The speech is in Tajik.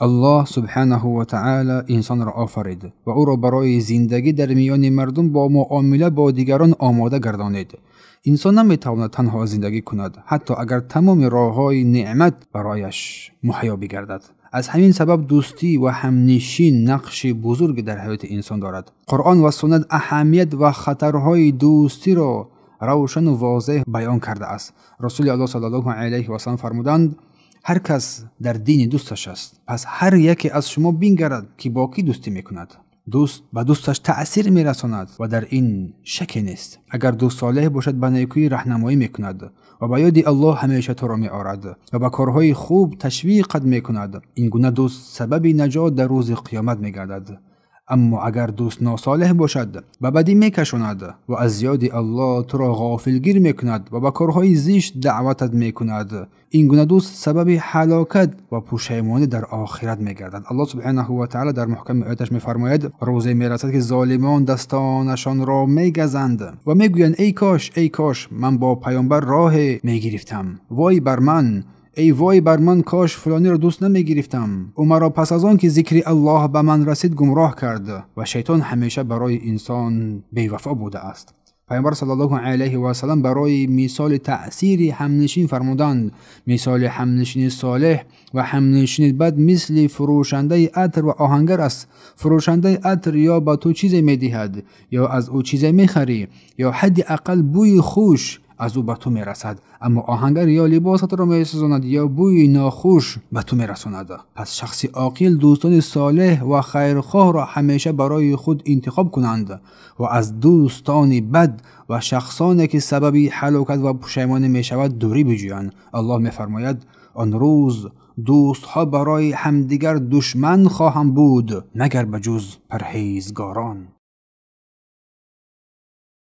Аллоҳ субҳанаҳу ва таъоло инсонро офарид ва ӯро барои зиндагӣ дар миёни мардум бо муомила бо дигарон омода гардонид. Инсон наметавонад танҳо зиндагӣ кунад, ҳатто агар тамоми роҳҳои неъмат барояш муҳайё бигардад. Аз ҳамин сабаб дӯстӣ ва ҳамнишин нақши бузурге дар ҳаёти инсон дорад. Қуръон ва суннат аҳамият ва хатарҳои дӯстиро равшану возеҳ баён кардааст. Расули Аллоҳ саллаллоҳу алайҳи васаллам фармуданд: ҳар кас дар дини дӯсташ аст, пас ҳар яке аз шумо бингарад, ки бо кӣ дӯстӣ мекунад. Дӯст ба дӯсташ таъсир мерасонад ва дар ин шаке нест. Агар дӯст солеҳ бошад, ба некӯӣ раҳнамоӣ мекунад ва ба ёди Аллоҳ ҳамеша туро меорад ва ба корҳои хуб ташвиқат мекунад. Ин гуна дӯст сабаби наҷот дар рӯзи қиёмат мегардад. Аммо агар дӯст носолеҳ бошад, ба бадӣ мекашонад ва аз ёди Аллоҳ туро ғофилгир мекунад ва ба корҳои зишт даъватат мекунад. Ин гуна дӯст сабаби ҳалокат ва пушаймонӣ дар охират мегардад. Аллоҳ субҳанаҳу ва таъоло дар муҳками ояташ мефармояд: рӯзе мерасад, ки золимон дастонашонро мегазанд ва мегӯянд: эй кош, эй кош ман бо паёмбар роҳе мегирифтам. Вой бар ман, эй вой бар ман, кош фалониро дӯст намегирифтам. Ӯ маро пас аз он ки зикри Аллоҳ ба ман расид гумроҳ кард. Ва шайтон ҳамеша барои инсон бевафо будааст. Паёмбар саллаллоҳу алайҳи васаллам барои мисоли таъсири ҳамнишин фармуданд: мисоли ҳамнишини солеҳ ва ҳамнишини бад мисли фурӯшандаи атр ва оҳангар аст. Фурӯшандаи атр ё ба ту чизе медиҳад, ё аз ӯ чизе мехарӣ, ё ҳадди ақал бӯи хуш аз ӯ ба ту мерасад. Аммо оҳангар ё либосатро месӯзонад, ё бӯи нохуш ба ту мерасонад. Пас шахси оқил дӯстони солеҳ ва хайрхоҳро ҳамеша барои худ интихоб кунанд ва аз дӯстони бад ва шахсоне ки сабаби ҳалокат ва пушаймонӣ мешавад дурӣ биҷӯянд. Аллоҳ мефармояд: он рӯз дӯстҳо барои ҳамдигар душман хоҳанд буд, магар ба ҷуз парҳезгорон.